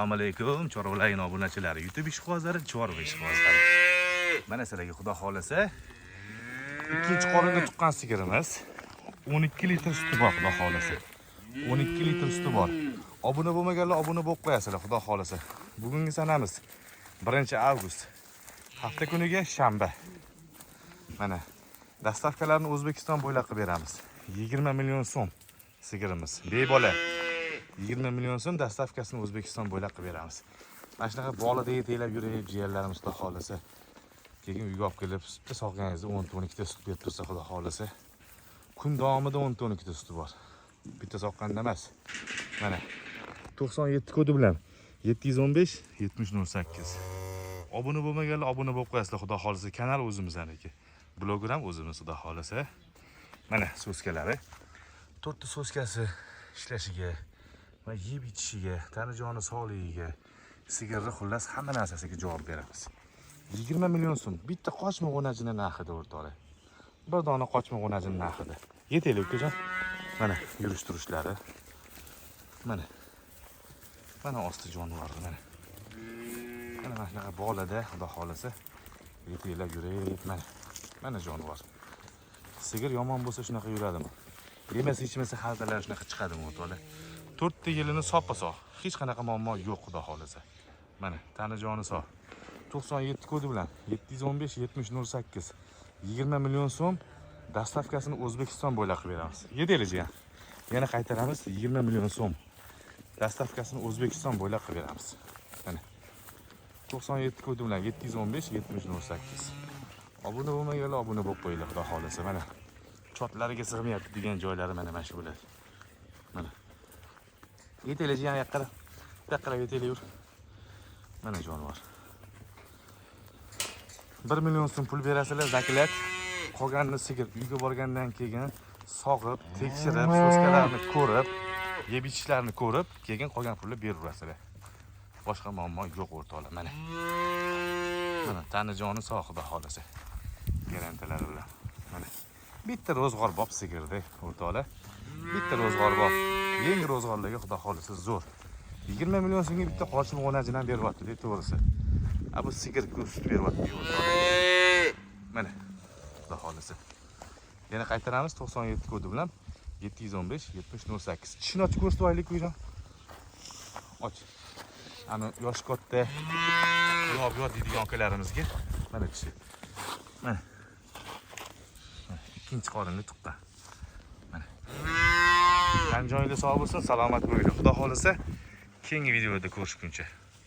Assalomu alaykum, chorvalarning obunachilari, YouTube ishqibozlari, chorva ishqibozlari. Mana sizlarga, xudo xolasa, ikkinchi qorinda tuqqan sigirimiz. 12 litr suti bor, xudo xolasa. 12 litr suti bor. Obuna bo'lmaganlar obuna bo'lib qo'yasizlar, xudo xolasa. Bugungi sanamiz 1 avgust. Hafta kuniga shanba. Mana доставка larni O'zbekiston bo'ylab qilib beramiz. 20 million so'm sigirimiz. Bebola. 20 million so'm, доставка sini O'zbekiston bo'ylab qilib beramiz. Mana shunaqa bolada yetaklab yurib jiyanlarimiz, xudo xolasa. Keyin uyga olib kelib sutni sog'ganingizda 10 ta, 12 ta sut berib tursa, xudo xolasa. Kun davomida 10 ta, 12 ta suti bor. Bitta soqqanda emas. Mana 97 kodi bilan 715 7008. Obuna bo'lmaganlar obuna bo'lib qo'yasizlar, xudo xolasa. Kanal o'zimizniki. Bloger ham o'zimiz, xudo xolasa. Mana соска lari. To'rtta соска si ishlashiga va yeb ichishiga, tani joni sog'ligiga, sigirni xullas hamma narsasiga javob beramiz. 20 million so'm bitta qochma g'o'najini narxida, o'rtoqlar. Bir dona qochma g'o'najini narxida. Yetaylik, ukajon. Mana yurish turishlari. Mana. Mana osti jonivorni, mana. Mana shunaqa bolada, xudo xolasa, yetaklab yurib, mana. Mana jonivor. Sigir yomon bo'lsa, shunaqa yuradimi? Yemasa, ichmasa, xaltalar shunaqa chiqadimi, o'rtoqlar? To'rtta yilini soppa sog'. Hech qanaqa muammo yo'q, xudo xolasa. Mana tani joni sog'. 97 kodi bilan 715 7008, 20 million so'm, доставка sini O'zbekiston bo'ylab qilib beramiz. Yetaylik, jiyan. Yana qaytaramiz, 20 million so'm. Доставка sini O'zbekiston bo'ylab qilib beramiz. Mana 97 kodi bilan 715 7008. Obuna bo'lmaganlar obuna bo'lib qo'yinglar, xudo xolasa. Mana chotlariga sig'mayapti degan joylari mana shu bo'ladi. Mana. Yetaylik, jiyan, yoqqa qara. Bu yoqqa qarab yetaylik, yur. Mana jonivor. 1 million so'm pul berasizlar, заклад. Qolganini sigir uyga borgandan keyin sog'ib, tekshirib, соска larni ko'rib, yeb ichishlarini ko'rib, keyin qolgan pulni beraverasizlar. Boshqa muammo yo'q, o'rtoqlar, mana. Mana tani joni sog', xudo xolasa. Garantilari bilan. Mana. Bitta ro'zg'or bop sigirda, o'rtoqlar. Bitta ro'zg'or bop. Yangi ro'zg'orlarga, xudo xolasa, zo'r. 20 million so'mga bitta qochim g'o'najini ham beryapti, to'g'risi. A bu sigir sut beryapti, o'rtoqlar. Mana. Xudo xolasa. Yana qaytaramiz, 97 kodi bilan 715 7008. Tishini ochib ko'rsatib olaylik, uyidan. Och. Ana yoshi katta, yo'q yo'q deydigan akalarimizga mana tishi. Mana. Mana, ikkinchi qoringa tuqqan. Mana. Tan joyinglar sog' bo'lsin, salomat bo'linglar. Xudo xolasa, keyingi videoda ko'rishguncha.